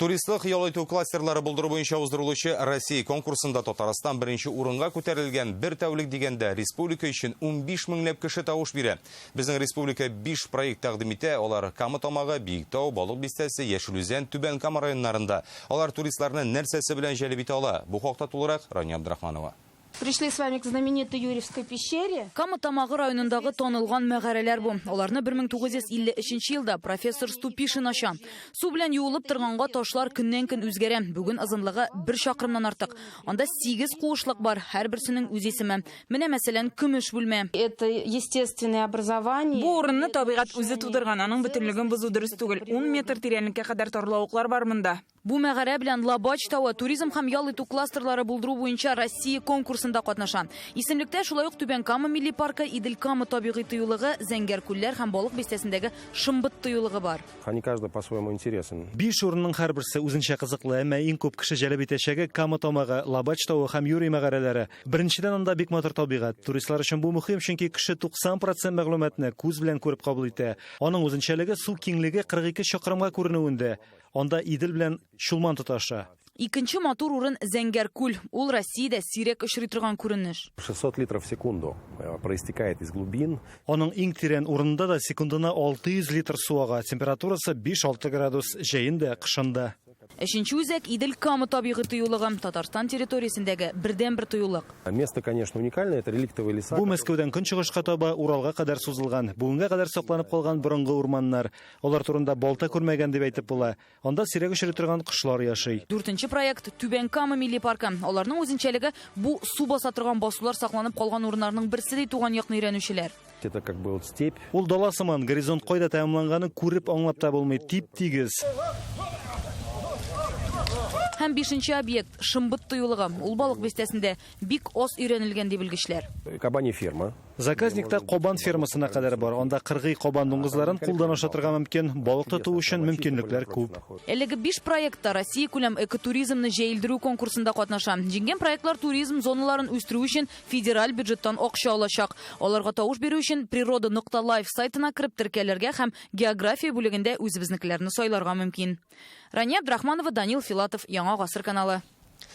Туристлык ял итү кластерлары булдыру буенча уздырылучы Россия конкурсында Татарстан беренче урынга күтәрелгән. Бер тәүлек дигәндә республика өчен 15 меңләп кеше тавыш бирә. Безнең республика 5 проект тәкъдим итә. Алар Кама Тамагы, Биектау, Балык Бистәсе, Яшел Үзән, Түбән Кама районнарында. Алар туристларны нәрсәсе белән җәлеп итә ала? Бу хакта тулырак Рания Абдрахманова. Пришли с вами к знаменитой Юрьевской пещере. Кама Тамагы районындагы танылган мәгарәләр бу. Аларны 1953 елда профессор Ступишин ача. Су белән юылып торганга ташлар көннән-көн үзгәрә. Бүген озынлыгы бер чакрымнан артык. Анда 8 куышлык бар, һәрберсенең үз исеме. Менә, мәсәлән, көмеш бүлмә. Это естественное образование. Бу урынны табигать үзе тудырган, аның бөтенлеген бозу дөрес түгел. Ун метр тирәнлеккә кадәр тарлавыклар бар монда. Бу мәгарә белән Лабач тавы туризм һәм ял итү кластерлары булдыру буенча Россия конкурсында катнаша. Исемлектә шулай ук Түбән Кама милли паркы, Идел-Кама табигый тыюлыгы, Зәңгәр күлләр һәм Балык бистәсендәге Шымбыт тыюлыгы бар. Они каждый по-своему интересен. Биш урынның һәрберсе үзенчә кызыклы, әмма иң күп кеше җәлеп итәчәге Кама Тамагы, Лабач тавы һәм Юрий мәгарәләре. Беренчедән, анда бик матур табигать. Туристлар өчен бу мөһим, чөнки кеше 90 процент мәгълүматны күз белән күреп кабул итә. Аның үзенчәлеге су киңлеге 42 чакрымга күренүендә. Анда Идел белән Чулман тоташа. Икенче матур урын Зәңгәр күл. Ул Россиядә сирәк очрый торган күренеш. 600 литров в секунду э, проистекает из глубин. Аның иң тирән урынында да секундына 600 литр су ага. Температурасы 5-6 градус, җәен дә, кышын да. Өченче үзәк Идел-Кама табигый тыюлыгы, Татарстан территориясендәге бердәнбер тыюлык. Место, конечно, уникальное, это реликтовые леса. Бу Мәскәүдән көнчыгышка таба Уралга кадәр сузылган, бүгенгә кадәр сакланып калган борынгы урманнар. Алар турында балта күрмәгән дип әйтеп була. Анда сирәк очрый торган кошлар яши. Дүртенче проект, Түбән Кама милли паркы. Аларның үзенчәлеге, бу су баса торган басулар сакланып калган урыннарның берсе, ди туган якны өйрәнүчеләр. Это как бы вот степь. Ул дала сыман, горизонт кайда тәмамланганын күреп, аңлап та булмый, тип-тигез. Һәм бишенче объект, Шымбыт тыюлыгы. Ул Балык Бистәсендә бик аз өйрәнелгән, ди белгечләр. Кабанья ферма. Заказникта кабан фермасына кадәр бар. Анда кыргый кабан дуңгызларын кулдан ашатырга мөмкин. Балык тоту өчен мөмкинлекләр күп. Әлеге биш проект та Россиякүләм экотуризмны җәелдерү конкурсында катнаша. Җиңгән проектлар туризм зоналарын үстерү өчен федераль бюджеттан акча алачак. Аларга тавыш бирү өчен природа нокта лайф сайтына кереп теркәлергә һәм география бүлегендә үзебезнекеләрне сайларга мөмкин. Рания Абдрахманова, Данил Филатов, Яңа Гасыр каналы.